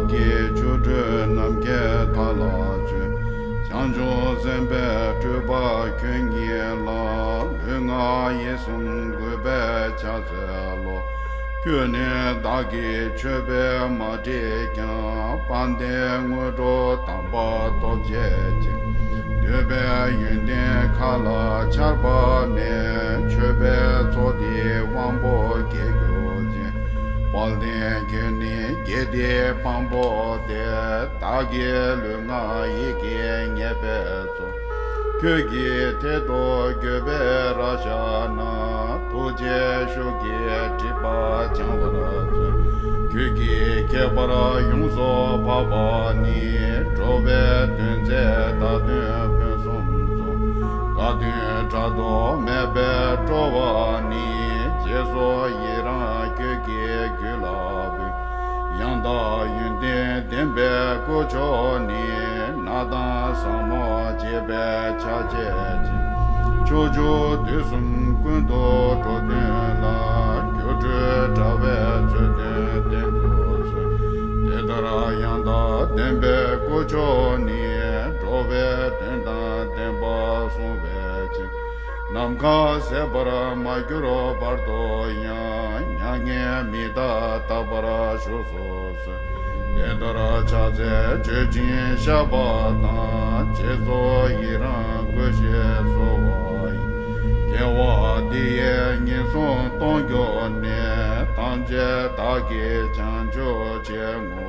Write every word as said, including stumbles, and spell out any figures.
ཀྱི་ཆོ་འཕྲུལ་ནམ་མཁའི་མཐའ་ལ་སྤྱོད། བྱང་ཆུབ་སེམས་དཔའི་སྤྲུལ་པ་ཁྱོད་ཉིད་ལ། ལུས་ངག་ཡིད་གསུམ་གུས་པས་ཕྱག་འཚལ་ལོ། ཁྱོད་ནི་བདག་གིས་མཆོད་པས་མ་བསྲེགས་ཀྱང་། དཔལ་ལྡན་དངོས་གྲུབ་དམ་པ་ཐོབ་བྱེད་ཅིང་། འདོད་པའི་ཡོན་ཏན་མཁའ་ལ་ཆར་པ་ནས། མཆོད་པའི་ཚོགས་འདིས་དབང་པོ་དགྱེས་གྱུར་ཅིག། དཔལ་ལྡན་ཁྱོད་ནི་དགེ་སྡིག་དཔང་པོ་སྟེ། བདག་གི་ལུས་ངག་ཡིད་ཀྱིས་ཉེས་པའི་ཚོགས། ཁྱོད་ཀྱི་ཐད་དུ་འགོད་པའི་རཀ་ཤ་ན། ཐུགས་རྗེའི་ཤུགས་ཀྱིས་སྒྲིབ་པ་སྦྱང་བར་མཛོད། ཁྱོད་ཀྱི་ཁྱད་པར་ཡོངས་སུ་འཕགས་པ་ནི། འགྲོ་བའི་དོན་མཛད་བདག་དོན་ཕུན་སུམ་ཚོགས། དགའ་སྟོན་བྲལ་དུ་མེད་པའི་སྤྲོ་བ་ནི། རྗེས་སུ་ཡི་རང་ཁྱོད་ཀྱི་རྒྱུད་ལ་འབུལ། ཡང་དག་ཡོན་ཏན་ལྡན་པའི་སྐུ་མཆོག་ནི། ནགས་དང་ཟབ་མོ་འབྱེད་པའི་ཕྱག་རྒྱ་ཅན། ཕྱོགས་བཅུ་དུས་གསུམ་ཀུན་ཏུ་འགྲོ་དོན་ལ། སྒྱུ་འཕྲུལ་དྲ་བའི་མཛོད་བདུན་བསྟན་དུ་གསོལ། དེ་ལྟར་ཡང་དག་ལྡན་པའི་སྐུ་མཆོག་ནི། འགྲོ་བའི་དོན་དང་ལྡན་པ་བསྲུང་བའི་ཕྱིར། ནམ་མཁའ་ཟད་པར་མ་གྱུར་བར་དུ་ཡང་། མྱ་ངན་མི་འདའ་རྟག་པར་བཞུགས་སུ་གསོལ། དེ་ལྟར་ཕྱག་འཚལ་མཆོད་ཅིང་བཤགས་པ་དང་། རྗེས་སུ་ཡི་རང་བསྐུལ་ཞིང་གསོལ་བ་ཡི། དགེ་བ་འདི་ཡིས་ངན་སོང་སྟོངས་གྱུར་ནས། ཐམས་ཅད་བདག་གིས་བྱང་ཆུབ་ཕྱིར་བསྔོ།